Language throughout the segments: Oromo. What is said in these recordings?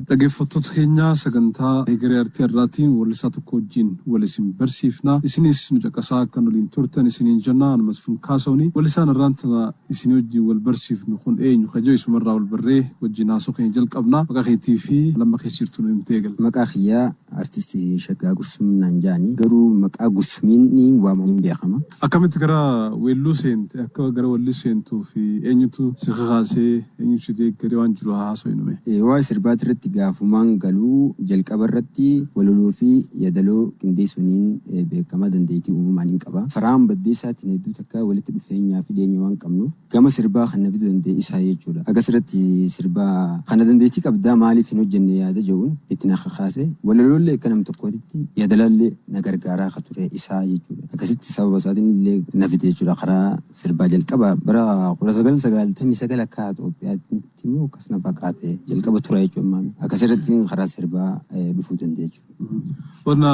Dhaggeeffattoota keenya, sagantaa Egeree Artii har'aatiin weellisaa tokko wajjin wal isin barsiifna. Isinis nu caqasaa akka waliin turtan isiniin jenna. Ani Masfin Kaasauni. Weellisaan har'aan tana isinii wajjin wal barsiifnu kun eenyu kajoo isumarraa wal barree wajjin haasoo keenya jalqabna. Maqaa keetii fi lamma keessa jirtu nu himtee eegalla. Maqaa kiyyaa Artistii Shaggaa Gursum naan jedhani, garuu maqaa Gursumiin waamamuun beekama. Akkamitti gara weelluu seente? Akka gara weelluu seentuu fi eenyutu si kakaasee, eenyutu si deeggaree, waan jiru haa haasofnu mee? Waa sirbaati irratti gaafumaan galuu jalqaba irratti walaloo fi yadaloo qindeessuuniin beekama, dandeettii uumamaan hin qaba. Faraan Baddeessaatiin hedduu takka walitti dhufeenyaa fi dhiyeenya waan qabnuuf gama sirbaa kan na fiduu danda'e isaa jechuudha. Akkas irratti sirbaa kana dandeettii qabdaa, maaliif hin hojjenne yaada jedhuun itti na kakaase. Walaloollee akka nam tokkootitti yadalallee na gargaaraa akka ture isaa jechuudha. Akkasitti sababa isaatiin illee na fide jechuudha karaa sirbaa jalqaba bara 1999 akka Itoophiyaatti immoo akkas na fakkaate jalqaba tura jechuudha. Akkasirratti karaa sirbaa dhufuu danda'e jechuudha. Wanna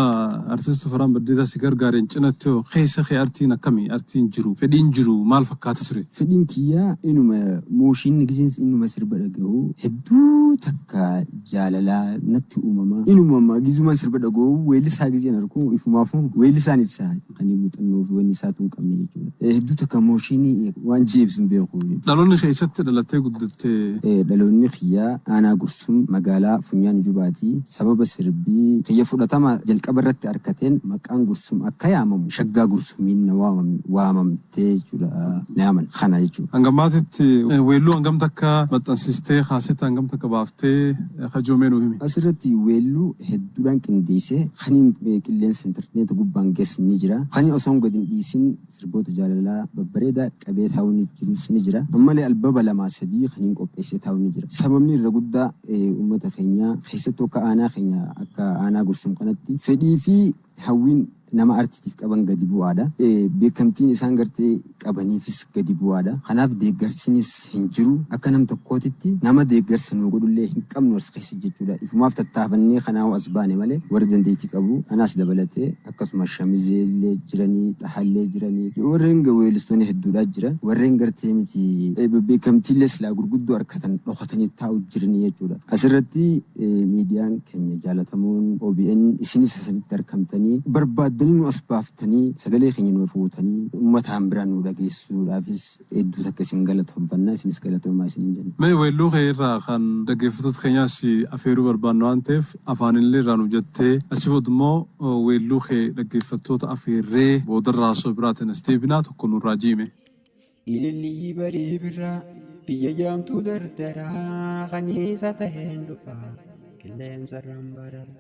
artistii Farhaan Baddeessaa si gargaareen cinatti hoo keessa kee artiin akkamii? Artiin jiru, fedhiin jiru maal fakkaata ture? Fedhiin kiyyaa inuma mooshinni gisiins inuma sirba dhaga'u hedduu takka jaalalaa natti uumama. Inuma gizuma sirba dhaga'u weellisaa gizeen argu ifumaafuu weellisaan ibsaa kan muuxannoo fi wanni isaatu hin qabne jechuudha. Hedduu takka mooshinii waan jeebsu hin beeku. Dhaloonni keessatti dhalattee guddattee? Dhaloonni kiyyaa aanaa Gursum, magaalaa Funyaan Jubaati. Sababa sirbii kiyya fudhatama jalqaba irratti argateen maqaan Gursum akka yaamamu Shaggaa Gursumiin na waamamtee jechuudha, na yaaman kana jechuudha. Hangamaatitti weelluu hangam takka maxxansistee, kaasetta hangam takka baaftee kajoomee nuu himi? Asirratti weelluu hedduudhaan qindeessee kaniin qilleensa intarneeta gubbaan geessu ni jira. Kaniin osoo gadi hin dhiisin sirboota jaalalaa babbareedaa qabee taa'u ni jirus ni jira. Ammallee albaba lamaa sadii kaniin qopheessee taa'u ni jira. Sababni irra guddaa uummata keenyaa keessattuu akka aanaa keenya, akka aanaa Gursum kanatti fedhii fi hawwiin nama artiitiif qaban gadi bu'aadha. Beekamtiin isaan gartee qabaniifis gadi bu'aadha. Kanaaf deeggarsinis hin jiru. Akka nam tokkootitti nama deeggarsa nuu godhullee hin qabnu as keessa jechuudha. Ifumaaf tattaafannee kanaaf as baane malee warri dandeettii qabu anaas dabalatee akkasuma Shamizeellee jiranii, Xahallee jiranii, warreen weellistoonni hedduudhaa jira. Warreen gartee miti beekamtiillee silaa gurguddoo harkatan dhokatanii taa'u jiranii jechuudha. Asirratti miidiyaan keenya jaalatamuun OBN isinis asirratti argamtanii barbaaddanii nu as baaftanii sagalee keenya nu fuutanii uummataan biraan nu dhageessuudhaafis hedduu takka isin galatoomfanna, isinis galatoomaa isiniin jenna. Mee weelluu kee irraa kan dhaggeeffattoota keenyaas afeeruu barbaannu waan ta'eef afaanillee irraa nu jettee, achi booda immoo weelluu kee dhaggeeffattoota afeerree boodarraa osoo biraatiin as deebinaa, tokko nurraa jiime. Ilillii barii birraa biyya jaamtuu dardaraa kaniisa taheen dhufa qilleensarraan barara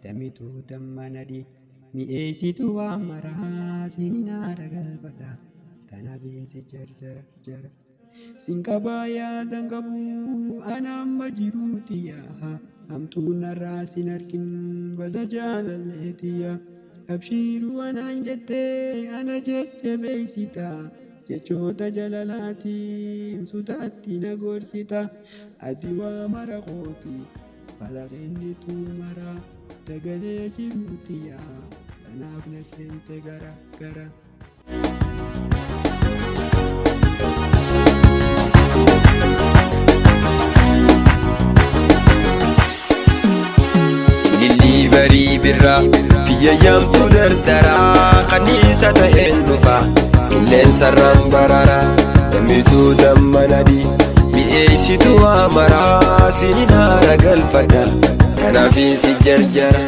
damituu dammanadhi mi'eessituu waan maraa sininaara galfadha tana biinsi jarjara jara sin qabaa yaadan qabu ana amma jiruutiya hamtuun narraa sin argin bada jaalalleetiya abshiiruu anaan jettee ana jajjabeessita jechoota jalalaatiin sutaatti na gorsita ati waa mara kooti falaqinnituu mara dagalee jiruutiya kanaaf na seente gara gara. Ilillii barii birraa biyya yaamtuu dardaraa kanniisa ta'een dhufa qilleensarraan barara damituu dammanadhi mi'eessituu amaraa sininaara galfadha kanaafin si jarjara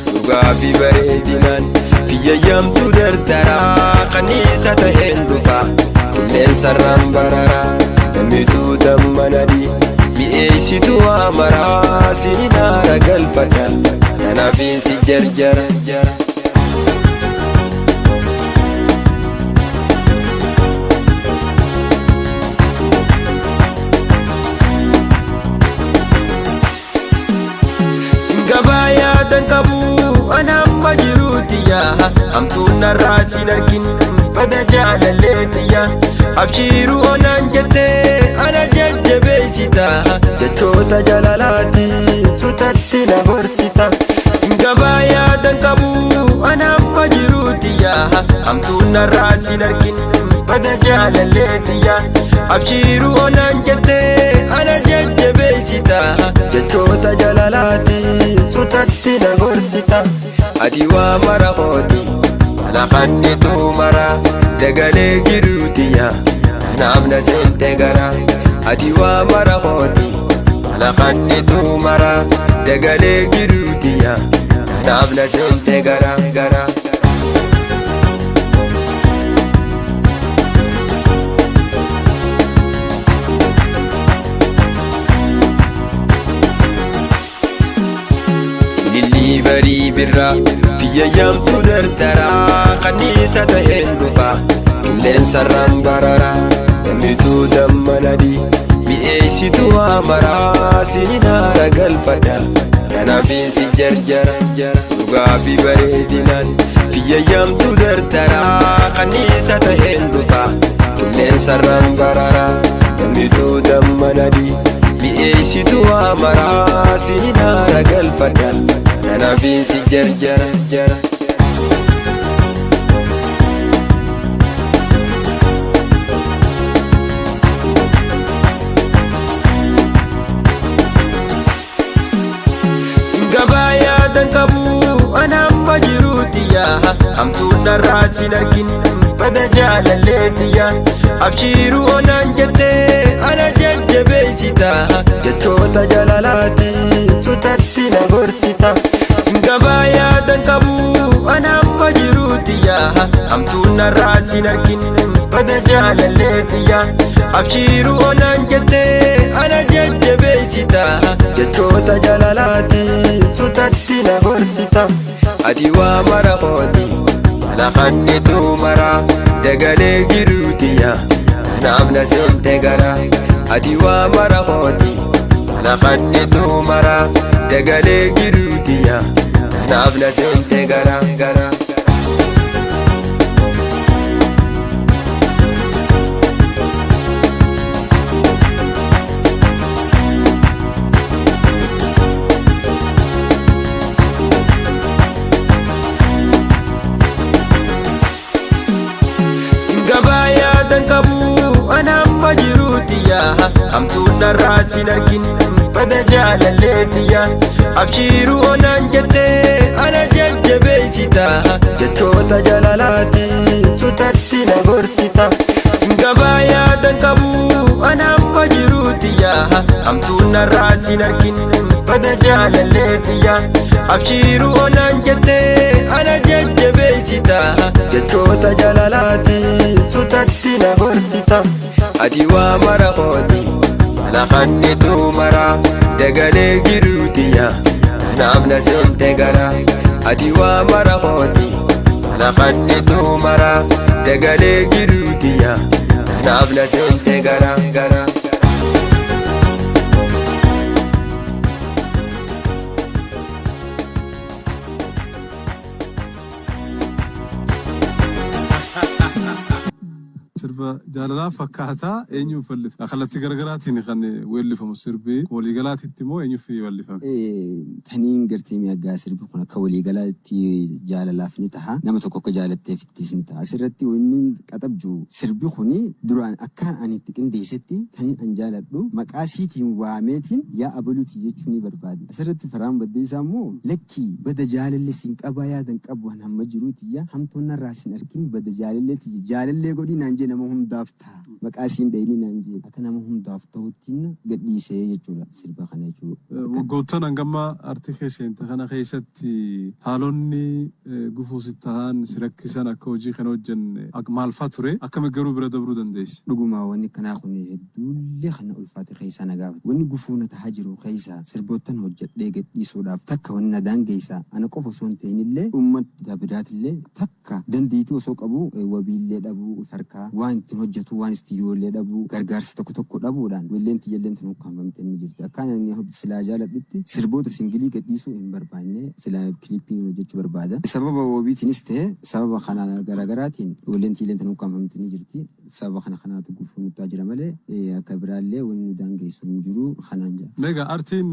dhugaa fi bareedinaan biyya yaamtuu dardaraa kanniisa ta'een dhufa qilleensarraan barara damituu dammanadhi mi'eessituu amaraa sininaara galfadha kanaafin si jarjara. Singabaa yaadan qabu ana amma jiruutiya hamtuun narraa sin argin bada jaalalleetiya abshiiruu onaan jettee ana jajjabeessita jechoota jalalaatiin sutatti na gorsita. Singabaa yaadan qabu ana amma jiruutiya hamtuun narraa sin argin bada jaalalleetiya abshiiruu onaan jettee ana jajjabeessita jechoota jalalaatiin. Ati waa mara kooti lafannitu mara dagalee jiruutiya kanaaf na seente gara. Ati waa mara kooti lafannitu mara dagalee jiruutiya kanaaf na seente gara gara. Ilillii barii birraa biyya yaamtu dardaraa kanniisa ta'een dhufa qilleensarraan barara dammituu dammanadii mi'eessituu amaraa sinin haara galfadha kanaafin jarjara dhugaa fi bareedinaan biyya yaamtu dardaraa kanniisa ta'een dhufa qilleensarraan barara dammituu dammanadii mi'eessituu amaraa sinin haara galfadha kanaafin si jarjara jara. Singabaa yaadan qabu ana amma jiruutiya hamtuun narraa sin argin bada jaalalleetiya abshiiru onaan jettee ana jajjabeessita jechoota jaalalaati sutatti na gorsita. Singabaa yaadan qabu ana amma jiruutiya hamtuun narraa sin argin bada jaalalleetiya abshiiru onaan jettee ana jajjabeessita jechoota jaalalaati sutatti na gorsita. Ati waa mara kooti lafannitu mara dagalee jiruutiya kanaaf na seente gara. Ati waa mara kooti lafannitu mara dagalee jiruutiya kanaaf na seente gara gara. Singabaa yaadan qabu ana amma jiruutiya hamtuun narraa sin argin bada jaalalleetiya abshiiru onaan jettee ana jajjabeessita jechoota jaalalaati sutatti na gorsita. Singabaa yaadan qabu ana amma jiruutiya hamtuun narraa sin argin bada jaalalleetiya abshiiru onaan jettee ana jajjabeessita jechoota jaalalaati sutatti na gorsita. Ati waa mara kooti lafannitu mara dagalee jiruutiya kanaaf na seente gara. Ati waa mara kooti lafannitu mara dagalee jiruutiya kanaaf na seente gara gara. Sirba jaalalaa fakkaataa eenyuuf wallifame? Kallattii garaagaraatiin kan weellifamu sirbi waliigalaatitti immoo eenyuuf wallifame? Taniin gartee mi'aggaa sirbi kun akka waliigalaatti jaalalaaf ni taha. Nama tokko akka jaalatteefittis ni taha. Asirratti wanni qaxabju sirbi kuni duraan akkaan ani itti qindeessetti taniin an jaaladhu maqaa siitiin waameetiin yaa abaluuti jechuu ni barbaade. Asirratti faraan baddeessaa immoo lakkii bada jaalalle siin qabaa yaadan qabu han hamma jiruuti yaa hamtuun narraa sin argin bada jaalalleeti jaalallee godhii naan jee nama hundaaf ta'a. Maqaa siin dhayinii naan jee akka nama hundaaf ta'uttiin gadhiisee jechuudha sirba kana jechuudha. Waggoottan hangamma artii keessa kana keessatti haalonni gufuu si ta'an si rakkisan akka hojii kana hojjenne maal fa'aa ture akkami garuu bira dabruu dandeesse? Dhuguma wanni kanaa kun hedduullee kana ulfaate keessaa na gaafate. Wanni gufuu na tahaa jiru keessaa sirboottan hojjedhee gadhiisuudhaaf takka wanni na daangeessa ana qofa osoo hin ta'inillee uummata biraatillee takka dandeettii osoo qabu wabiillee dhabuu harkaa waan ittiin hojjetu waan istiidiyoollee dhabuu gargaarsa tokko tokko dhabuudhaan weelleen tiyyalleen tan ukkaanfamtee ni jirti. Akkaan ani silaa jaaladhutti sirboota singilii gadhiisuu hin barbaanne silaa kilippii hojjechuu barbaada. Sababa wabiitiinis ta'e sababa kana garaagaraatiin weelleen tiyyalleen tan ukkaanfamtee ni jirti. Sababa kana kanaatu gufuu nutti jira malee akka biraallee wanni nu daangeessu hin jiru kanaan jira. Egaa artiin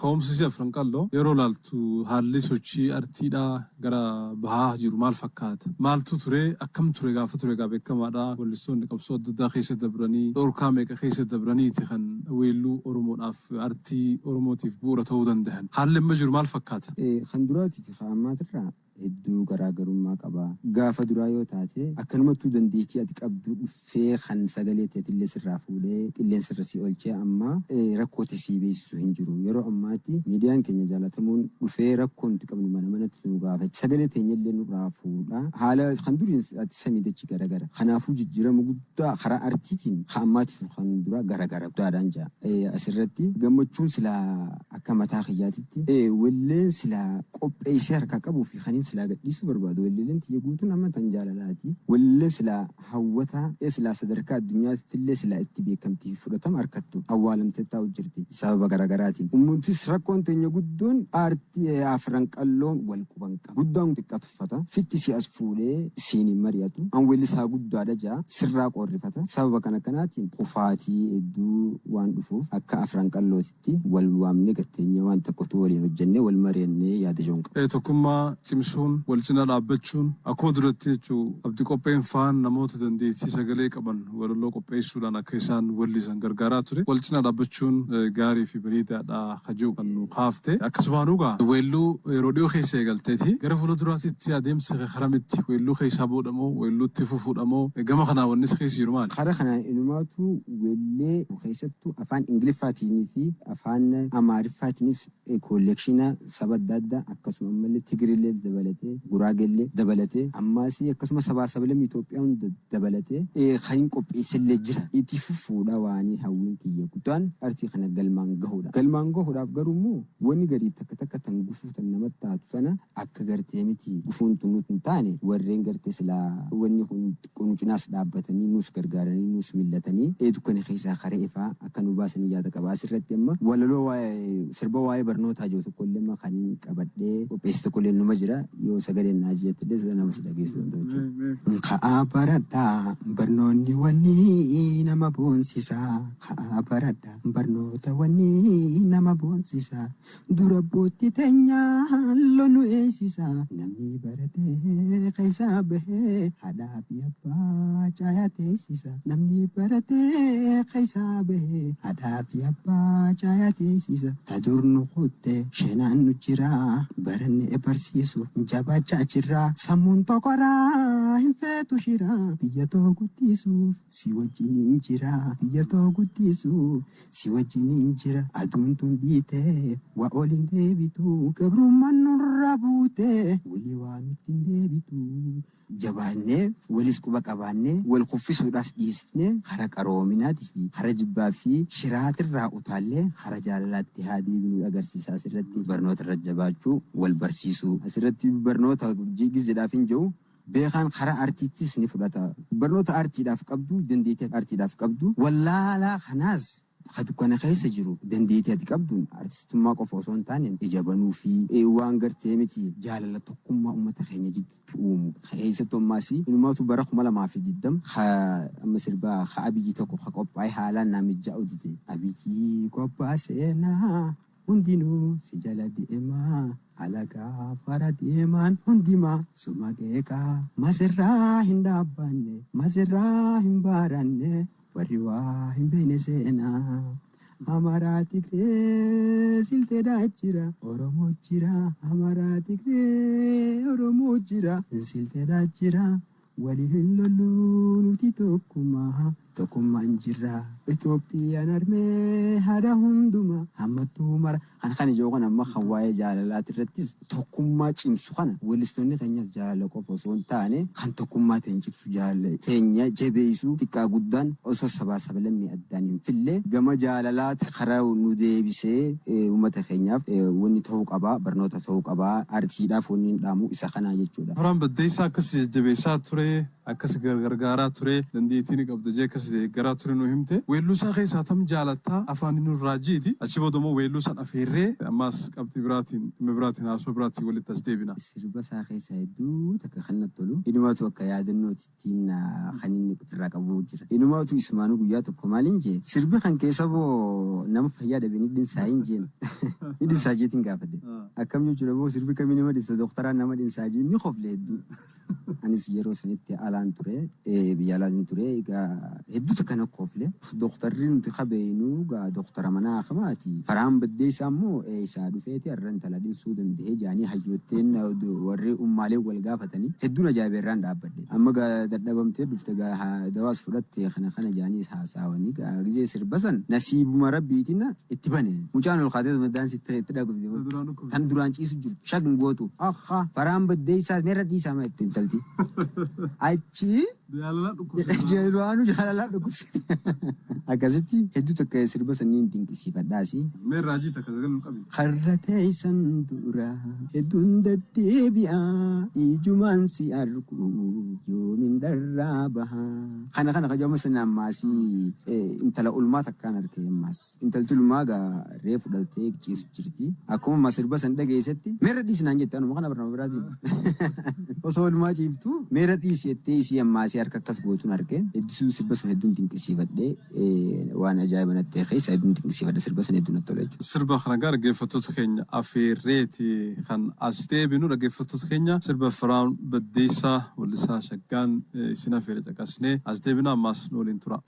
ka'umsi afran qalloo yeroo laaltu haalli sochii artiidhaa gara bahaa jiru maal fakkaata? Maaltu ture? Akkam ture gaafa ture gaa beekamaadha. Weellistoonni qabsoo adda addaa keessa dabranii dhorkaa meeqa keessa dabraniiti kan weelluu Oromoodhaaf artii Oromootiif bu'uura ta'uu danda'an. Haalli amma jiru maal fakkaata? Kan duraatii fi kan ammaatirraa Hedduu garaagarummaa qaba. Gaafa duraa yoo taate akkanumattuu dandeettii ati qabdu dhuftee kan sagalee teetillee sirraa fuudhee qilleensarra si oolchee amma rakkoo sii beeksisu hin jiru. Yeroo ammaatti miidiyaan keenya jaalatamuun dhufee rakkoo nuti qabnu mana manatti nu gaafata. Sagalee teenyallee nurraa fuudha. Haala kan duriin ati samii dachi garagara. Kanaafuu jijjiirama guddaa karaa artiitiin kan ammaatiif kan duraa garagara guddaadhaan jira. Asirratti gammachuun silaa akka mataa kiyyaatitti walleen silaa qopheessee harkaa qabuu fi kanin silaa gadhiisuu barbaadu walleeleen tiyya guutuun amma tan jaalalaati. Wallee silaa hawwataa silaa sadarkaa addunyaatti illee silaa itti beekamtii fi fudhatama harkattu awwaalamtee taa'u jirti sababa garaagaraatiin. Uummatis rakkoon teenya guddoon aartii afran qalloon wal quban qaba. Guddaan xiqqaa tuffata. Fitti si as fuudhee siin hin mari'atu. An weellisaa guddaadha jaa sirraa qorrifata. Sababa kana kanaatiin kufaatii hedduu waan dhufuuf akka afran qallootitti wal waamnee gatteenya waan tokkotu waliin hojjennee wal mari'annee yaada ijoon qaba. Tokkummaa cimsuun wal cina dhaabbachuun akkuma duratti jechuu abdii qopheen faan namoota dandeettii sagalee qaban walaloo qopheessuudhaan akka isaan wallisan gargaaraa ture. Wal cina dhaabbachuun gaarii fi bareedaadha kajuu kan nu kaafte. Akkasumaan dhugaa weelluu yeroo dhiyoo keessa eegalteeti. Gara fuula duraatitti adeemsa karamitti weelluu keessaa boodhamoo weelluutti fufuudhamoo gama kanaa wanni si keessa jiru maali? Karaa kanaan inumaatu weellee keessattuu afaan Ingiliffaatiin fi afaan Amaariffaatiinis collection saba adda addaa akkasuma ammallee Tigiriillee dabalatee Guraageellee dabalatee ammaas akkasuma sabaa sablammii Itoophiyaa hunda dabalatee kan hin qopheessellee jira. Itti fufuudha waan hawwiin kiyya guddaan artii kana galmaan gahuudha. Galmaan gahuudhaaf garuu immoo wanni garii takka takka tan gufuu tan namatti taatu sana akka gartee miti gufuun tun nuti hin taane warreen gartee silaa wanni kun xiqqoo nu cinaas dhaabbatanii nuus gargaaranii nuus millatanii dukkana keessaa karee ifaa akka nu baasanii yaada qaba. Asirratti amma walaloo waa'ee sirba waa'ee barnootaa jiru tokkollee amma kan hin qabadhee qopheesse tokkollee numa jira yoo sagaleen naa jeettillee namas dhageessuu danda'u jechuudha. Ka'aa baradhaa barnoonni wanni nama boonsisaa. Ka'aa baradhaa barnoota wanni nama boonsisaa. Dura bootti teenyaa lonu eeysisaa. Namni baratee keessaa bahee haadhaa fi abbaa caayaa teessisa. Namni baratee keessaa bahee haadhaa fi abbaa caayaa teessisa. Ta dur nu kutte sheenaan nu jira barannee barsiisuuf jabaachaa jirra. Sammuun tokoraa hin feetu shira biyya too guddisuuf si wajjin hin jira. Biyya too guddisuuf si wajjin hin jira. Aduun tun dhiitee waa ol hin deebitu. Gabrummaan nurra buute walii waa nutti hin deebitu. Jabaannee walis quba qabaannee wal kuffisuudhaas dhiisnee kara qaroominaatii fi kara jibbaa fi shiraatirraa utaallee kara jaalalaatti haa deebinuu agarsiisa. Asirratti barnoota irra jabaachuu wal barsiisuu asirratti barnoota gizeedhaaf hin jiru. Beekaan karaa artiittis ni fudhata. Barnoota artiidhaaf qabdu, dandeettii artiidhaaf qabdu, wallaalaa kanaas ka dukkana keessa jiru dandeettii ati qabduun artistummaa qofa osoo hin taane ija banuu fi waan gartee miti jaalala tokkummaa uummata keenya jidduutti uumu. Keessattuu ammaas inumaatu bara 2020 amma sirbaa ka Abiyyi tokko ka qophaa'e haalaan naamijaa hojjete. Abiyyi qophaa seenaa hundinuu si jala deemaa alagaa fara deemaan hundimaa suma qeeqaa masirraa hin dhaabbanne masirraa hin baaranne warri waa hin beekne seenaa. Amaraa Tigree silteedhaa jira Oromoo jira Amaraa Tigree Oromoo jira silteedhaa jira walii hin lollu nuti tokkummaa tokkummaan jirra. Itoophiyaan armee haadha hundumaa hammattuu mara. Kan kana ijoo kan amma kan waa'ee jaalalaati irrattis tokkummaa cimsu kana weellistoonni keenyas jaalala qofa osoo hin taane kan tokkummaa teenya cimsu jaalala teenya jabeessu xiqqaa guddaan osoo sabaa sablammii addaan hin fille gama jaalalaati karaa nu deebisee uummata keenyaaf wanni ta'uu qabaa barnoota ta'uu qabaa artiidhaaf wanni hin dhaamu isa kanaa jechuudha. Afraan Baddeessaa akkas jajjabeessaa ture akkas gargaaraa ture dandeettii ni qabda jee akkas deeggaraa ture nu himte. Weelluu isaa keessaa tam jaalattaa afaan inni nurraa jiiti. Achi booda immoo weelluu san afeerree ammas qabxii biraatiin dhimma biraatiin haasoo biraatiin walitti as deebina. Sirba isaa keessaa hedduu takka kan natti tolu. Inumaatu akka yaadannootti kan inni ofirraa qabu jira. Inumaatu isumaanuu guyyaa tokko maaliin jee sirbi kan keessa boo nama fayyaa dhabe ni dhinsaa hin jeen. Ni dhinsaa jeetiin gaafadhe. Akkam jechuudha boo sirbi kamii nama dhinsa dooktaraan nama dhinsaa jeen ni kofle hedduu. Anis yeroo sanitti Alaan ture, biyya alaatiin ture. Egaa hedduu takka na koofle. Dooktarri nuti qabeenyu egaa dooktara manaa kamaati. Faraan baddeessaa immoo isaa dhufeeti har'a intala dhinsuu danda'ee jaanii hayyootteen warri ummaalee wal gaafatanii hedduun ajaa'iba irraan dhaabbadhe. Amma gaa dadhabamtee dhufte gaa dawaas fudhatte kana kana jaanii haasawanii gaa gizee sirba san nasiibuma rabbiitiin itti bane. Mucaan ol kaatee maddaan sitti itti dhagufte. Tan duraan ciisu jirtu shagin gootu. Akka faraan baddeessaa meerra dhiisaa ma itti intalti. Achi duraanuu jaalalaa dhukkubse. Akkasitti hedduu takka sirba sanniin dinqisiifadhaasi. Mee raajii takka sagalee nu qabi. Karra teessan dura hedduun deddeebi'aa ijumaan si argu yoomin dharraa baha. Kana kana kajooma sana ammaasii intala ulmaa takkaan arge ammaas. Intalti ulmaa gaa reefu dhaltee ciisu jirti. Akkuma ammaa sirba san dhageessetti meerra dhiisi naan jette anuma kana barnama biraatiin. Osoo ulmaa ciiftu meerra dhiisi jettee isii ammaasii harka akkas gootuun arge. Hedduu sirba sun hedduun dinqisiifadhee waan ajaa'iba natti ta'e keessa hedduun dinqisiifadhe sirba sun hedduun natti tola jechuudha. Sirba kana gaa dhaggeeffattoota keenya afeerreeti kan as deebinu dhaggeeffattoota keenya sirba Firaan Baddeessaa Wallisaa Shaggaan isin afeere caqasnee as deebinu ammaas nu waliin tura.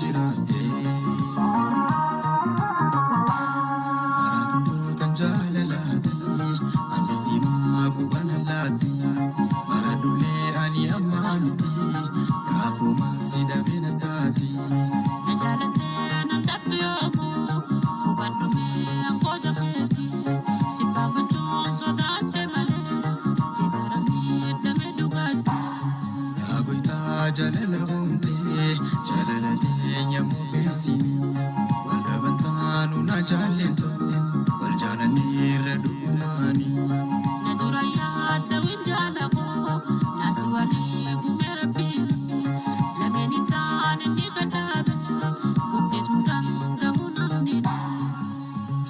Jiraatte. Jaalala uumtee jaalala teenya mufeessini wal dhabantaanu na jaallentu wal jaalanneerra dhugumaani. Na dura yaadda winjaala koo naasi walii uume rabbiin lameen isaan inni gadhaabe guddisuun danda'u namni.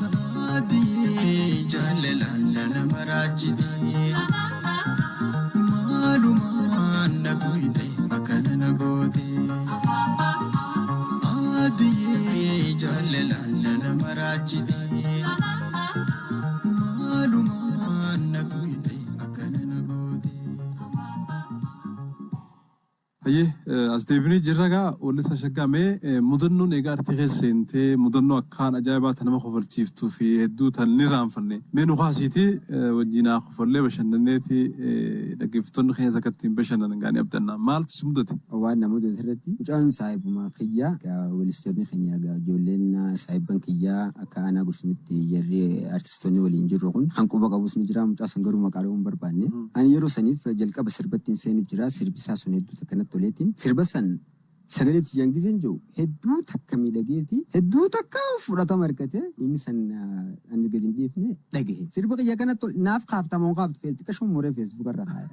Saadii jaalalaan nana maraachitee maalumaan na tuyte akkana na goote. Adii jaalalaan nana maraachitee maalumaan na tuyte akkana na goote. Hayyee, as deebinee jirra gaa weellisaa Shaggaa. Mee mudannoon egaa artii keessa seentee mudannoo akkaan ajaa'ibaa tan nama kofalchiiftuu fi hedduu tan ni raanfanne. Mee nu kaasiiti wajjin haa kofallee bashannanneeti, dhaggeeffattoonni keenya akka ittiin bashannanan gaanii abdanna. Maaltu si mudate? Waan namoota irratti mucaan saahibuma kiyyaa gaa weellistoonni keenya gaa ijoolleen saahibban kiyyaa akka aanaa Gursumitti jarri artistoonni waliin jirru kun kan quba qabus ni jira. Mucaa san garuu maqaa dha'uu hin barbaanne. Ani yeroo saniif jalqaba sirbattiin seenu jira. Sirbi isaa sun hedduu takka natti toleetiin sirba san sagalee tiyyaan gizeen jiru hedduu takka miidhageeti, hedduu takka fudhatama argate. Inni san ani gadi hin dhiifne dhagahe. Sirba kiyya kanatti naaf kaaftamoo kaaftu xiqqashuma muree Facebook irra kaa'e.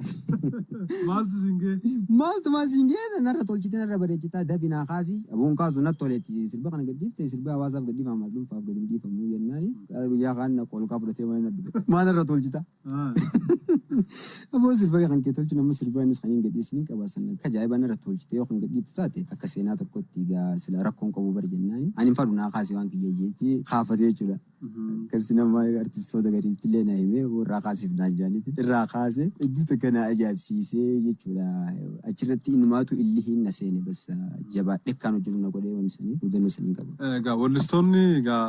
Maaltu siin ga'e? Maaltu maa siin ga'e? Narra tolchite, narra bareechitaa, dafi naa kaasi. Abuun kaasu natti toleetti. Sirba kana gad dhiifte, sirba hawaasaaf gad dhiifama, dhuunfaaf gad hin dhiifamu jennaani guyyaa kaan na qolkaa fudhatee mana na dhufe. Maal narra tolchita? Aboo, sirba kan kee tolchu nama sirba innis kan hin gadhiisni qaba sana akka ajaa'ibaa narra tolchite yoo kan gad dhiiftu taate akka seenaa tokkotti gaa sila rakkoon qabu bar jennaani ani hin fadhu, naa kaase waan kiyya jeetti kaafatee jechuudha. Akkasitti nama artistoota gadiitti illee na himee irraa kaasiif naan jaanitti irraa kaase, hedduu takka na ajaa'ibsiisee jechuudha. Achirratti innumaatu illi hin na seene, bas jabaadhee akkaan hojjetu na godhee wanni sanii mudannoo sanii qaba. Egaa weellistoonni egaa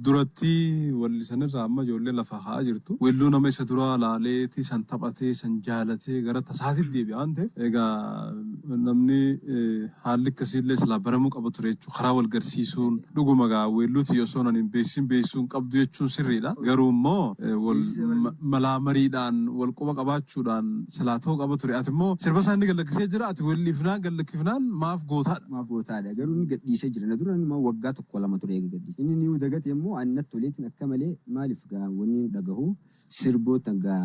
duratti weellisanirraa amma ijoolleen lafa ka'aa jirtu. Weelluu nama isa duraa laaleeti san taphatee san jaalatee gara tasaatitti deebi'a waan ta'eef, egaa namni haalli akkasiillee silaa baramuu qaba ture jechuudha. Karaa wal garsiisuun dhuguma egaa weelluuti osoo nan hin beeksisin beeksisuun qabdu jechuun sirriidha. Garuu immoo wal malaa mariidhaan wal quba qabaachuudhaan silaa ta'uu qaba ture. Ati immoo sirba isaa inni gallakkisee jira, ati weellifnaan gallakkifnaan maaf gootaadha? Maaf gootaadha? Garuu inni gadhiisee jira. Na dura inni waggaa tokko lama ture eega gadhiise. Inni ni dagate immoo ani natti toleetiin akka malee. Maaliif gaa wanni inni dhagahu sirboota gaa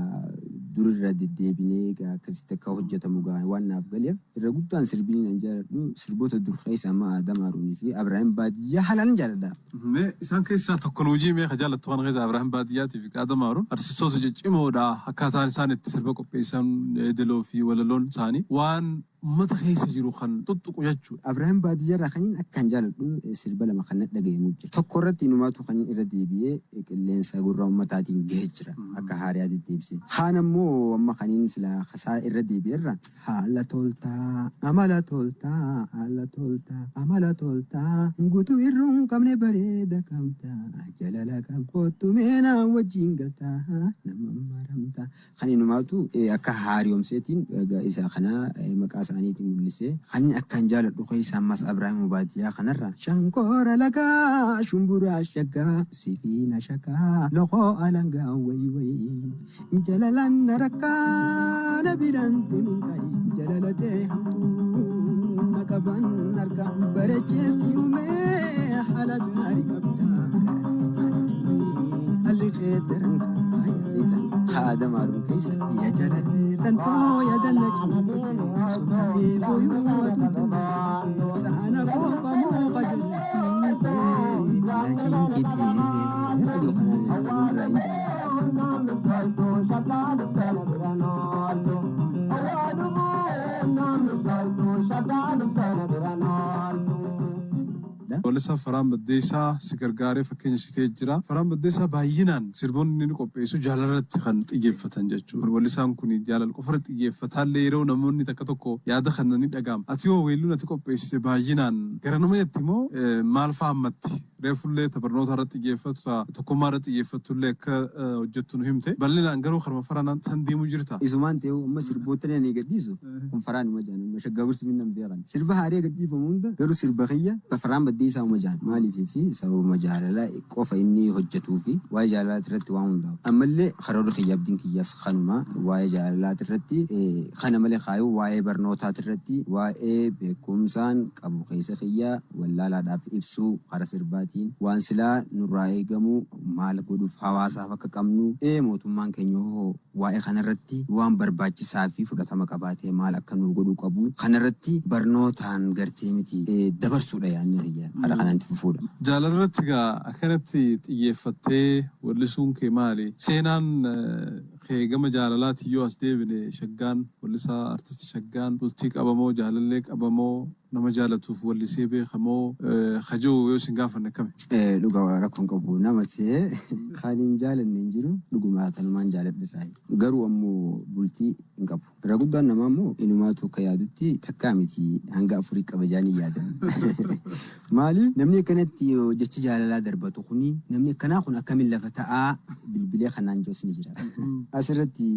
durirra deddeebinee gaa akkasitti akka hojjetamu gaa waan naaf galeef, irra guddaan sirbiin an jaaladhu sirboota dur keessa amma Adam Haruunii fi Abrahaam Baadiyyaa haalaan jaaladha. Mee isaan keessaa tokko nu hojii mee ka jaalattu kana keessa. Abrahaam Baadiyyaatii fi Adam Haruun artistoota ciccimoodha. Akkaataan isaan itti sirba qopheessan, yeedaloo fi walaloon isaanii waan uummata keessa jiru kan tuttuqu jechuudha. Abrahaam Baadiyyaa irraa kaniin akkaan jaaladhu sirba lama kan dhagahamu jira. Tokko irratti inumaatu kan irra deebi'ee qilleensa gurra uummataatiin gahee jira. Akka haariyaa deddeebisee. Kaan ammoo amma kaniin sila kasaa irra deebi'erra. Haala toltaa, amala toltaa, haala toltaa, amala toltaa, guutuu irruun qabne bareeda qabdaa, jalala qabkootu meenaa wajjin galtaa, nama maramtaa. Kan inumaatu akka haariyoomseetiin isa kana maqaa isaaniitiin mul'isee kan akkaan jaaladhu keessa ammas Abrahaam Baadiyyaa kanarra. Shankoora lagaa, shumburaa shaggaa, sifiina shakaa, loqoo alangaa, wayi wayi jalalaan na rakkaa, na biraan deemin kayi, jalalatee hamtuu na qaban harka bareecheessi uumee, haala gaarii qabdaa, gara haalli kee daran kaaya haadha maaruun keessa ya jalallee tantoo ya dalla cimmatee sultafee booyuu aduutu saana qofa moo qajeelfatee na cinkitee jedhu kanaan irraa hin jaalladha. Weellisaa Farhaan Baddeessaa si gargaaree fakkeenya si ta'ee jira. Farhaan Baddeessaa baay'inaan sirboonni inni qopheessu jaalalatti kan xiyyeeffatan jechuudha. Weellisaan kun jaalala qofa irratti xiyyeeffataallee yeroo namoonni takka tokko yaada kana ni dhaga'ama. Ati yoo weelluun ati qopheessite baay'inaan gara nama jetti immoo maal fa'aa ammatti? Reefullee ta barnoota irratti xiyyeeffattu, ta tokkummaa irratti xiyyeeffattullee akka hojjettu nu himte. Bal'inaan garuu karma faranaan san deemuu jirta. Isumaan ta'e amma sirboota ani gadhiisu kun faraan uma jaan, amma Shaggaa Gursumii nan beekan. Sirba haaree gadhiifamu hunda garuu sirba kiyya Faraan Baddeessaa uma jaan. Maaliif fi sababuma jaalala qofa inni hojjetuu fi waa'ee jaalalaa irratti waan hundaa'u. Ammallee karoorri kiyya, abdiin kiyyaas kanuma, waa'ee jaalalaa irratti kana malee kaayuu, waa'ee barnootaa irratti, waa'ee beekumsaan qabu keessa kiyya wallaalaadhaaf ibsuu, karaa sirbaatiin waan silaa nurraa eegamu maal godhuuf hawaasaaf akka qabnu, mootummaan keenya hoo waa'ee kanarratti waan barbaachisaa fi fudhatama qabaatee maal akka nu godhuu qabu kanarratti barnootaan gartee miti dabarsuudha yaadni kiyya, karaa kanaan itti fufuudha. Jaalala irratti egaa akkanatti xiyyeeffattee wallisuun kee maali? Seenaan kee gama jaalalaati yoo as deebine, Shaggaan wallisaa artisti Shaggaan bultii qabamoo, jaalallee qabamoo, nama jaalatuuf wallisee beekamoo kajoo yoo isin gaafanne akkami? Dhugaa rakkoon qabu, nama ta'ee kan hin jaalanne hin jiru, dhuguma tanumaan jaaladhe irraa. Garuu ammoo bultii hin qabu. Irra guddaan namaa immoo inumaatu akka yaadutti takkaa miti hanga afurii qaba jaanii yaadan. Maaliif namni akkanatti jecha jaalalaa darbatu kuni, namni akkanaa kun akkamiin lafa ta'aa bilbilee kanaan jirus ni jira. Asirratti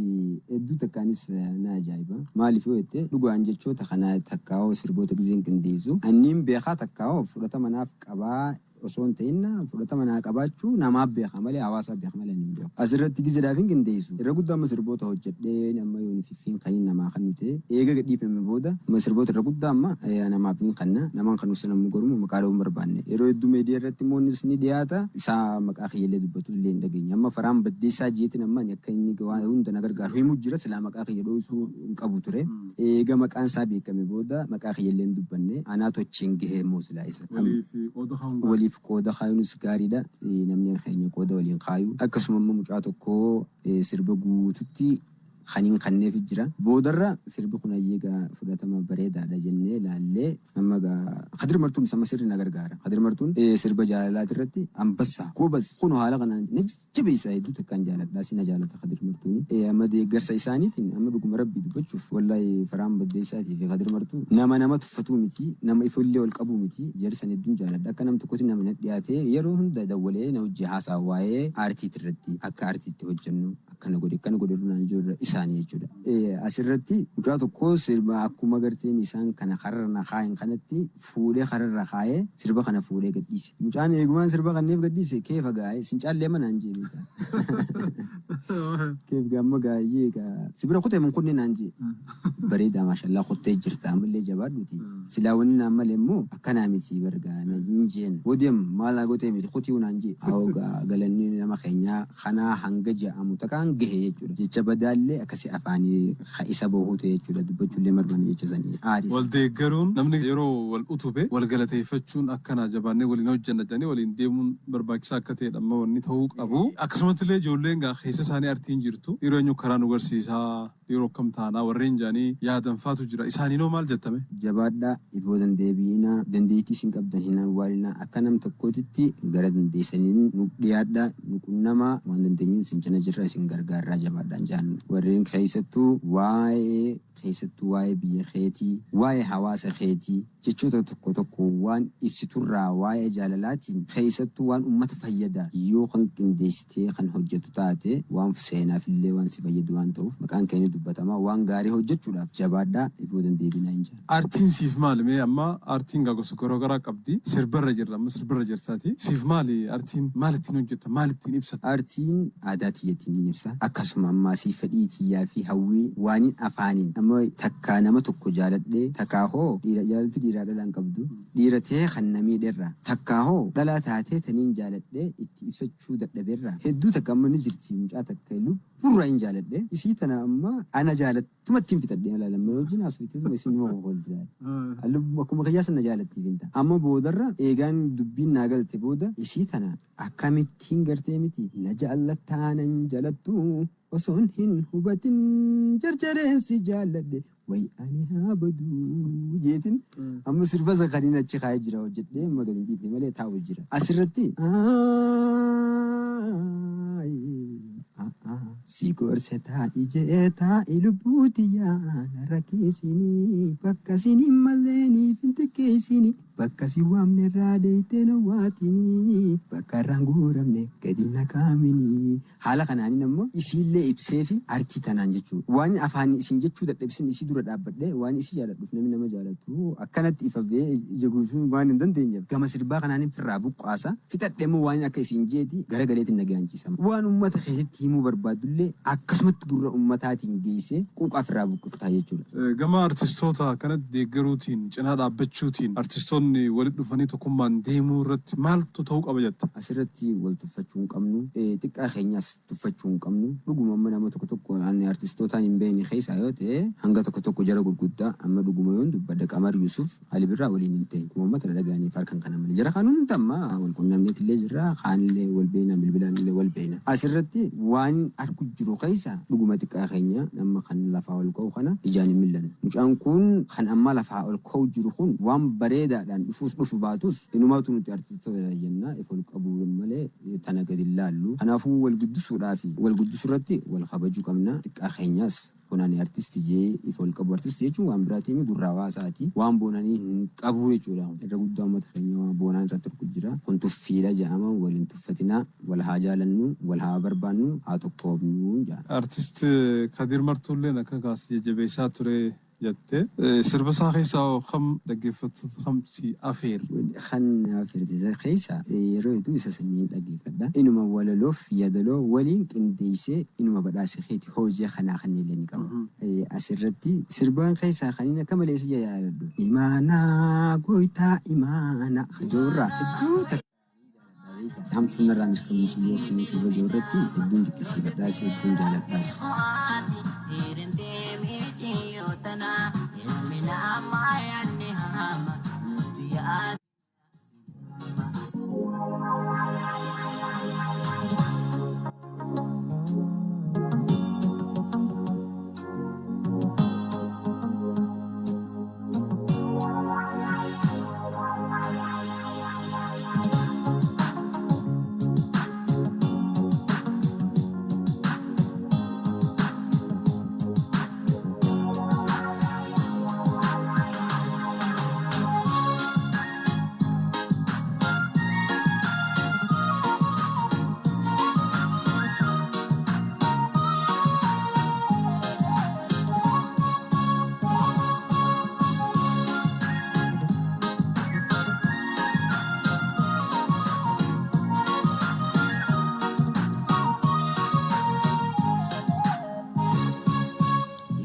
hedduu takkaanis na ajaa'iba. Maaliif yoo jette, dhugaan jechoota kana takkaa'oo sirboota gizeen qindeessu anniin beekaa takkaa'oo fudhatama naaf qabaa osoo hin ta'in, fudhatama naa qabaachuu namaaf beeka malee, hawaasaaf beeka malee ani hin beeku. Asirratti gizeedhaaf hin qindeessu. Irra guddaa amma sirboota hojjedhee amma yoon fiffiin kan namaa kan nuti eega gadhiifame booda amma sirboota irra guddaa amma namaaf hin kanna, namaan kan nuuf namni godhumu maqaa dha'uu hin barbaanne. Yeroo hedduu meediyaa irratti immoo innis ni dhiyaata, isaa maqaa kiyyallee dubbatu illee hin dhageenye. Amma Faraan Baddeessaa jeetiin amma ani akka inni waan hunda na gargaaru himuu jira, silaa maqaa kiyya dho'isuu hin qabu ture. Eega maqaan isaa beekame booda maqaa kiyyallee hin dubbanne, anaatu achiin gahee immoo silaa isa. Waliif qooda kaa'uun gaariidha. Waliif qooda kaayuunis gaariidha. Namni keenya qooda waliin kaayu. Akkasuma immoo mucaa tokko sirba guututti kan hin kanneef jira. Boodarra sirbi kun ayyeegaa fudhatama bareedaadha jennee laallee amma gaa Kadir Martuun sama sirri na gargaara. Kadir Martuun sirba jaalalaati irratti ambassaa gobas kun haala kanaan na jajjabeessa, hedduu takkaan jaaladha, si na jaalata Kadir Martuun. Amma deeggarsa isaaniitiin amma dhuguma rabbi dubbachuuf, wallahi Faraan Baddeessaatii fi Kadir Martuu nama nama tuffatuu miti, nama ifillee ol qabuu miti, jarsan hedduun jaaladha. Akka nam tokkotti nama na dhiyaatee yeroo hunda dawwalee na hojii haasaa waa'ee aartiiti irratti akka aartiitti hojjennu akkana godhe akkana godhe naan jiru isaanii jechuudha. Asirratti mucaa tokko sirba akkuma gartee isaan kana kararra na kaayan kanatti fuudhee kararra kaayee sirba kana fuudhee gadhiise. Mucaan eegumaan sirba kanneef gadhiise keefa gaa'ee sincaallee manaan jee beekaa. Keef gamma gaa'ee gaa sibira kutee mun kunne naan jee. Bareedaa, maashallaa, kuttee jirta, ammallee jabaadhuti. Silaa wanni naan malee immoo akkanaa miti bargaa na hin jeen. Boodem maal naa gootee miti kutii naan jee. Haa gaa galanni nama keenyaa kanaa hanga ja'amu takkaan gahe jechuudha. Jecha badaallee akkasii afaanii isa bahuutu jechuudha. Dubbachuullee marban jecha sanii aarii. Wal deeggaruun, namni yeroo wal utube wal galateeffachuun, akkana jabaannee waliin hojjenna jedhanii waliin deemuun barbaachisaa akka ta'edha amma wanni ta'uu qabu. Akkasumatti illee ijoolleen gaa keessa isaanii artiin jirtu yeroo eenyu karaa nu garsiisaa, yeroo akkam taanaa warreen jedhanii yaadan faatu jira. Isaaniinoo maal jettame? Jabaadhaa, ifoo dandeebi'inaa, dandeettii isin qabdan hin awwaalinaa, akka nam tokkootitti gara dandeessaniin nu dhiyaadhaa, nu qunnamaa, waan dandeenyuun isin cina jirra, isin gargaarraa, jabaadhaan jaan. Warreen keessattuu waa'ee biyya keetii, waa'ee hawaasa keetii jechoota tokko tokko waan ibsiturraa, waa'ee jaalalaatiin keessattuu waan ummata fayyada yoo kan qindeessitee kan hojjetu taate, waan seenaafillee waan si fayyadu waan ta'uuf maqaan keenya dubbatama, waan gaarii hojjechuudhaaf jabaadhaa, ifoo dandeebinaa hin jaan. Aartiin siif maali? Mee amma aartiin gaa gosa garaagaraa qabdi. Sirbarra jirra, amma sirbarra jirtaati. Siif maali aartiin? Maal ittiin hojjetta? Maal ittiin ibsata? Aartiin aadaa tiyyattiin ni ibsa. Akkasuma ammaasii fedhii tiyyaa fi hawwii waaniin afaaniin amma takkaa nama tokko jaaladhee, takkaa hoo dhiira jaalalti dhiiraa dhalaan qabdu, dhiira ta'ee kan na miidherra, takkaa hoo dhalaa taatee taniin jaaladhee itti ibsachuu dadhabeerra, hedduu takka amma ni jirti mucaa takka lubburraa hin jaaladhee, isii tana amma ana jaalattumatti hin fixadhee ilaalan wajjin haasofteetuma isin numa kokolti. Akkuma kiyyaa sana jaalattiif hin ta'a. Amma boodarra eegaan dubbiin naa galte booda isii tana akkamittiin gartee miti na jaallattaa nan jaalattu osoon hin hubatin jarjareensi jaalladhe way ani haa baduu jeetin amma sirba isa kaniin achi kaa'ee jira, hojjedhee amma gadi hin dhiifne malee taa'u jira. Asirratti Si gorsa taa'i jee taa'i lubbuuti yaana rakkisinii bakka sin hin malleeniif hin xiqqeessini bakka si waamne irraa deeytee na waatinii bakka irraan guuramne gadi na kaaminii. Haala kanaanin ammoo isiillee ibsee fi artii tanaan jechuudha. Waan afaan isin jechuu dadhabsin isii dura dhaabbadhee waan isii jaaladhuuf namni nama jaalatu akkanatti ifa ba'ee ija guutuu waan hin dandeenyeef gama sirbaa kanaanin firraa buqqaasa fixadhe immoo waan akka isin jeeti gara galeetiin nagaanchiisama. Waan uummata keessatti himuu barbaadullee akkasumatti gurra uummataatiin geessee quuqaa firraa buqqiftaa jechuudha. Gama artistoota kanatti deeggaruutiin cinaa dhaabbachuutiin artistoonni walitti dhufanii tokkummaan deemuu irratti maaltu ta'uu qaba jetta? Asirratti wal tuffachuu hin qabnu, xiqqaa keenyas tuffachuu hin qabnu. Dhuguma amma nama tokko tokko ani artistootaan hin beekne keessaa yoo ta'e hanga tokko tokko jara gurguddaa amma dhuguma yoon dubbadde Qamar Yusuf Ali Birraa waliin hin ta'in. Kuma uummata dhadhagaaniif harkan kana malee jara kan hunda amma wal qunnamneet illee jirra kaanillee wal beekna bilbilaan illee wal beekna. Asirratti waan argu jiru keessa dhuguma xiqqaa keenya nama kan lafaa ol ka'u kana ijaan hin mil'annu. Mucaan kun kan amma lafaa ol ka'u jiru kun waan bareedaadhaan dhufuus dhufu baatus inumaatu nuti artistoota jenna if ol qabuu malee tana gadi hin laallu. Kanaafuu wal guddisuudhaa fi wal guddisuu irratti wal kabajuu qabna. Xiqqaa keenyas kun ani artisti jee if ol qabu artisti jechuun waan biraatiin gurra hawaasaati. Waan boonanii hin qabu jechuudha. Irra guddaa uummata keenya waan boonaan irratti argu jira. Kun tuffiidha jedhama. Wal hin tuffatinaa, wal haa jaalannu, wal haa barbaannu, haa tokkoomnu jedha. Artist Kadir Martuulleen akka kaas jajjabeessaa ture jette. Sirba isaa keessaa kam dhaggeeffattoota kam si afeer? Kan afeertisa keessa yeroo hedduu isa sanyiin dhaggeeffadha. Inuma walaloof yaadaloo waliin qindeessee inuma badhaasa keeti hojii kanaa kan illee ni qaba. Asirratti sirbaan keessaa kan inni akka malee isa jaalladhu. Imaanaa gooytaa imaanaa hajoorraa hedduu takka. Hamtuun irraan hirkamuu kiyyoo sanyii sirba jiru irratti hedduun dinqisiifadhaas hedduun jaaladhaas.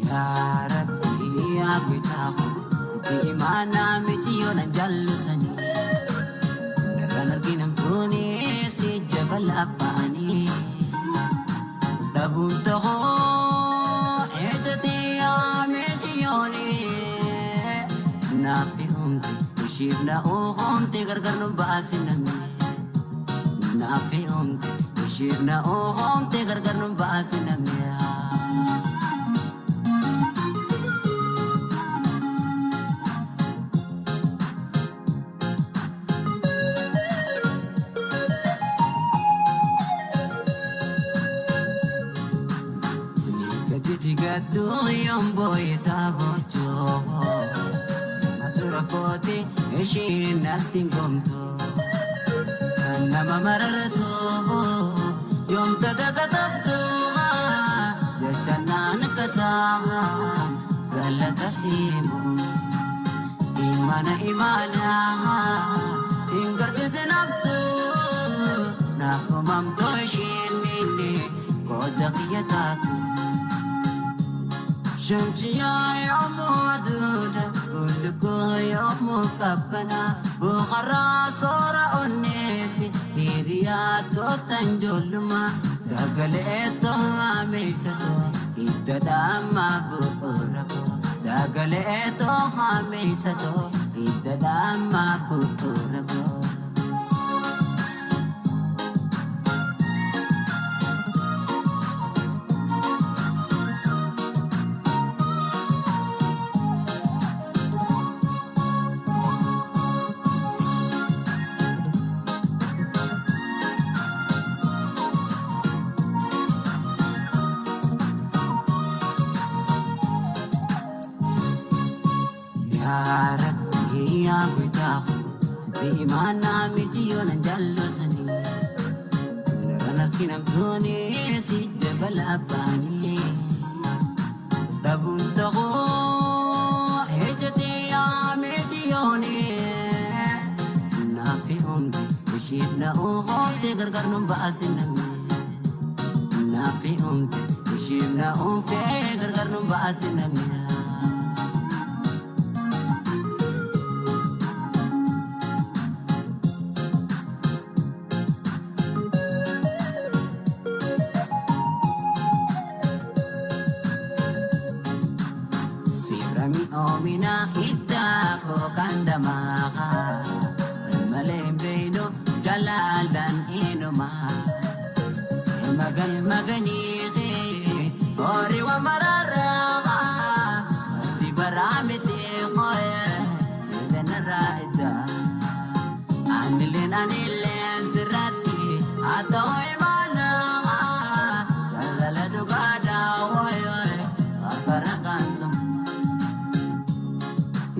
Yaa Rabbi yaa bitaahu itti imaanaa miti yoo na jallusanii darraan arginan kuni si jabal afaanii dhabuun ta'uu eeddati yaa miti yooni naafi humti ishiif na uumte gargar nu baasiname naafi humti ishiif na uumte gargar nu baasiname. Gatigattu yomboyita bocho Matura kooti ishiin natti gomtu Kan nama marartu yoomta dagatabtu jecha naan kataa galata siimu Imana imana hin garsiisin haftu naafumamtu ishiin inni qooda kiyya taatu. شمسيا يوم ودودة كلكو يوم كبنا بخرا صورة أنيتي هيرياتو تنجلما دقلئتو ميستو إددا ما بوركو دقلئتو ميستو إددا ما بوركو. Yaa Rabbi yaa goitaa sitti imaanaa miti yoo nan jaallusanii. Kan arginamtuuni si jabala abbaanii. Dhabuun ta'uu ejjatee yaa miti yooni. Naafi humni ishiif na oofte gargar nun baasinamne. Naafi humni ishiif na oofte gargar nun baasinamne. Firami omina hidda kokandamaha Malembeno jalalan inuma Magan maganihi ori wa mararama Di baramiti qoye lenaraida Anilen anilen sirati atau imana Jalala dugada woy woy Afarakan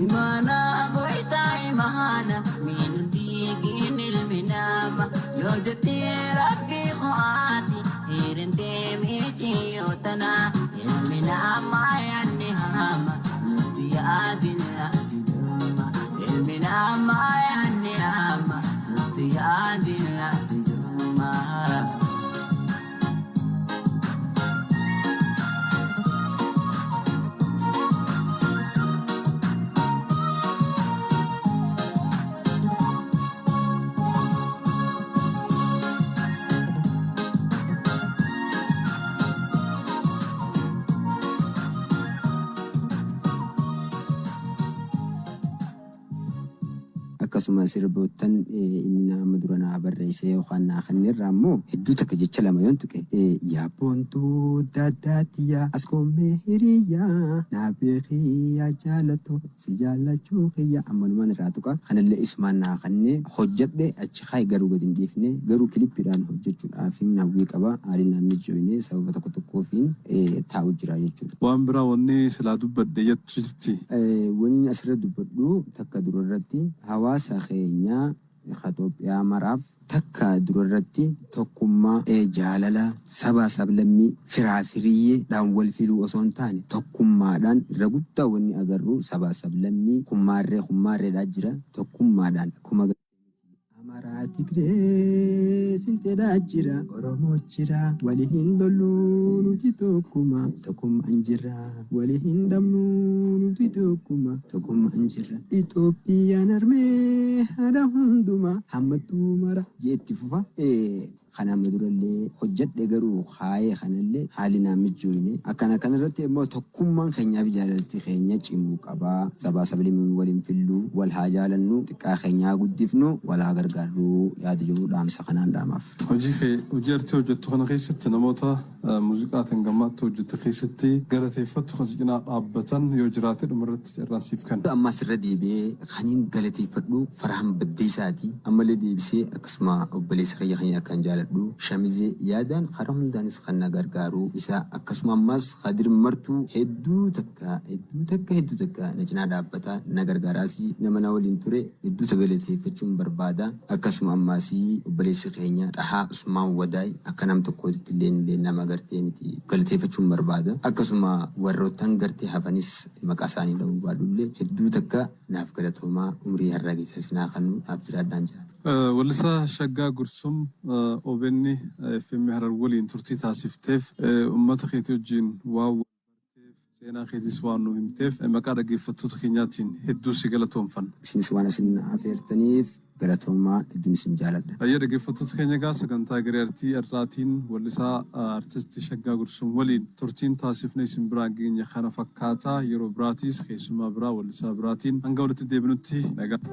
Imana goita imana min digin ilminama yojati rabbi khaati hirinte miti yotana ilminama yanni hama nuti adin asiduma ilminama yanni hama nuti adin asiduma. Akkasuma sirboottan inni nama dura naa barreessee yookaan naa kannirraa immoo hedduu takka jecha lama yoon tuqe yaabboontuu daddaatiyyaa as koomee hiriyyaa naa beekiyyaa jaalatoo si jaallachuu kiyya ammanumaan irraa tuqa kanallee isumaan naa kannee hojjedhe achi kaayi garuu gadi hin dhiifne garuu kilippiidhaan hojjechuudhaaf hawwii qaba haalli naan mijoine sababa tokko tokkoofiin taa'u jira jechuudha. Waan biraa wanni silaa dubbadhe jettu jirti. Wanni asirra dubbadhu takka durarratti hawaasa keenya Itoophiyaa maraaf takka durarratti tokkummaa jaalala sabaa sablammii firaa firiyyeedhaan wal filuu osoo hin taane tokkummaadhaan irra guddaa wanni agarru sabaa sablammii kummaarree kummaarreedhaa jira tokkummaadhaan akkuma Amaaraa Tigree silteedhaa jira Oromoo jira walii hin lolluu nuti tokkuma tokkummaan jira walii hin dhabnu nuti tokkuma tokkummaan jira Itoophiyaan harmee haadha hundumaa hammattuu mara jeetti fufa. Kana amma durallee hojjedhe garuu haayee kanallee haalli naan mijoine akkana kanarratti immoo tokkummaan keenyaaf jaalalti keenya cimuu qabaa sabaa sablammiin waliin filluu wal haa jaalannu xiqqaa keenyaa guddifnu wal haa gargaarruu yaada jiru dhaamsa kanaan dhaamaaf. Hojii kee hojii artii hojjettu kana keessatti namoota muuziqaatiin gammaatti hojjettu keessatti galateeffattu kan si cinaa dhaabbatan yoo jiraate dhumarratti carraan siif kenna. Ammas irra deebi'ee kaniin galateeffadhu Farhaan Baddeessaati. Ammallee deebisee akkasuma obboleessa kiyya kaniin akkaan jaaladhu shamizee yaadaan karaa hundaanis kan na gargaaru isa akkasuma ammas Kadir Martuu hedduu takka hedduu takka hedduu takka na cinaa dhaabbata na gargaaraas nama na waliin ture hedduu galateeffachuun barbaada. Akkasuma ammas obboleessi keenya Xahaa Usmaan Wadaay akka nam tokkootti illee nama gartee miti galateeffachuun barbaada. Akkasuma warroottan gartee hafanis maqaa isaanii dha'uu baadhullee hedduu takka naaf galatoomaa umrii har'aa keessa sinaa kan naaf jiraadhaan jira. Weellisaa Shaggaa Gursum OBN FM Harar waliin turtii taasifteef uummata keetii wajjin waan barteef seenaa keetis waan nu himteef maqaa dhaggeeffattoota keenyaatiin hedduu si galatoomfanna. Isinis waan isin afeertaniif galatoomaa hedduun isin jaaladha. Ayya dhaggeeffattoota keenya egaa sagantaa Egeree Artii irraatiin weellisaa artistii Shaggaa Gursum waliin turtiin taasifne isin biraan geenya kana fakkaataa yeroo biraatiis keessumaa biraa weellisaa biraatiin hanga walitti deebinutti nagaa.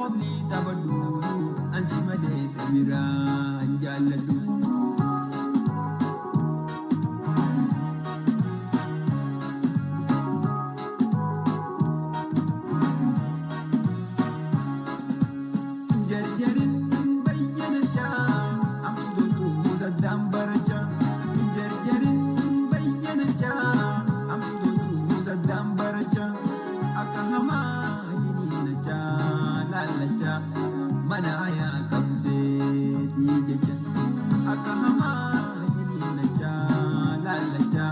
Qofli taphadhu ansi malee dhabiraa hin jaalladhu. Jarjarin bayyanachaa amtu toltuu saddaan barachaa. Jarjarin bayyanachaa amtu toltuu saddaan barachaa. Akka hamaa jiniinachaa laallachaa mana ayaa qabdeetii jecha. Akka hamaa jiniinachaa laallachaa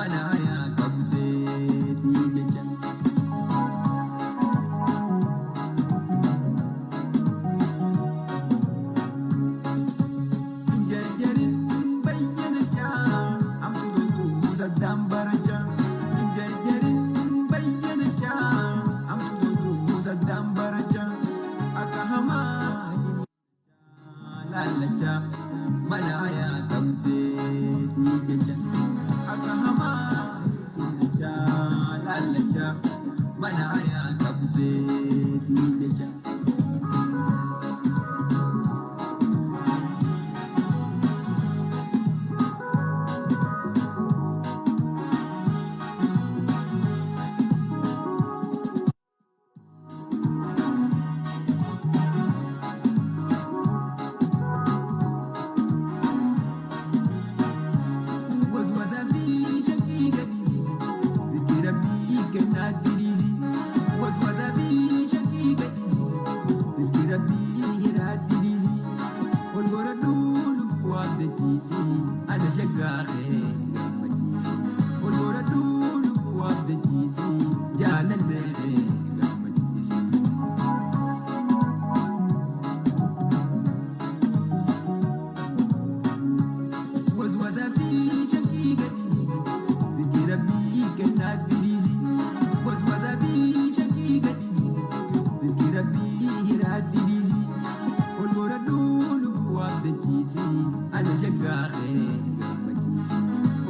mana ayaa qabdeetii jecha. Jarjarin bayyanachaa amtu toltuu saddaan barachaa. Jarjarin bayyanachaa amtu toltuu saddaan barachaa. Akka hamaa jiniinachaa laallachaa mana ayaa qabdeetii jecha. Akka hamaa jiniinachaa laallachaa mana ayaa qabdeetii jecha. Waswasa fi shakkii gadhiisi, riskii rabbii kennaatti dhiisi. Waswasa fi shakkii gadhiisi, riskii rabbii hiraatti dhiisi. Ol godhadhu lubbuu abdachiisi, ana shaggaaree gammachiisi. Ol godhadhu lubbuu abdachiisi, jaalallee gammachiisi. Waswasa fi shakkii gadhiisi, riskii rabbii kennaatti dhiisi. Waswasa fi shakkii gadhiisi, riskii rabbii hiraatti dhiisi. Ol godhadhu lubbuu abdachiisi, ana shaggaaree gammachiisi.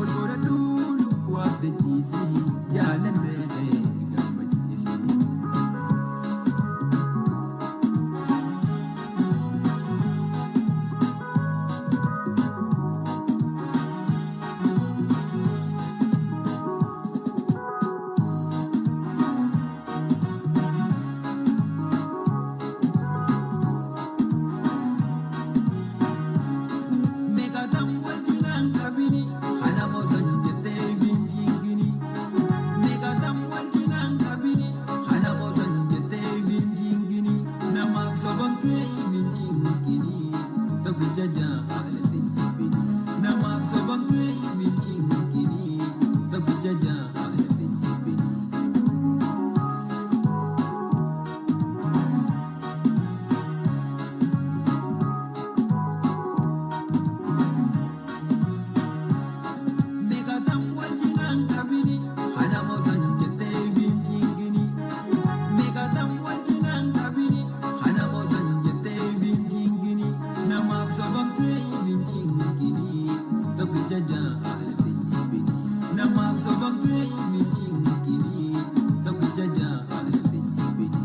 Ol godhadhu lubbuu abdachiisi, jaalallee gammachiisi. Meeqatam wal cinaan qabini, kana moosan jettee binjingini. Meeqatam wal cinaan qabini, kana moosan jettee binjingini. Namaaf sobamtee binjingini, tokkicha jaalate jibbini. Namaaf sobamtee binjingini, tokkicha jaalate jibbini. Meeqatam wal cinaan qabini, kana moosan jettee binjingini. Meeqatam wal cinaan qabini, kana moosan jettee binjingini. Namaaf sobamtee binjingini, tokkicha jaalate jibbini. Namaaf sobamtee binjingini, tokkicha jaalate jibbini.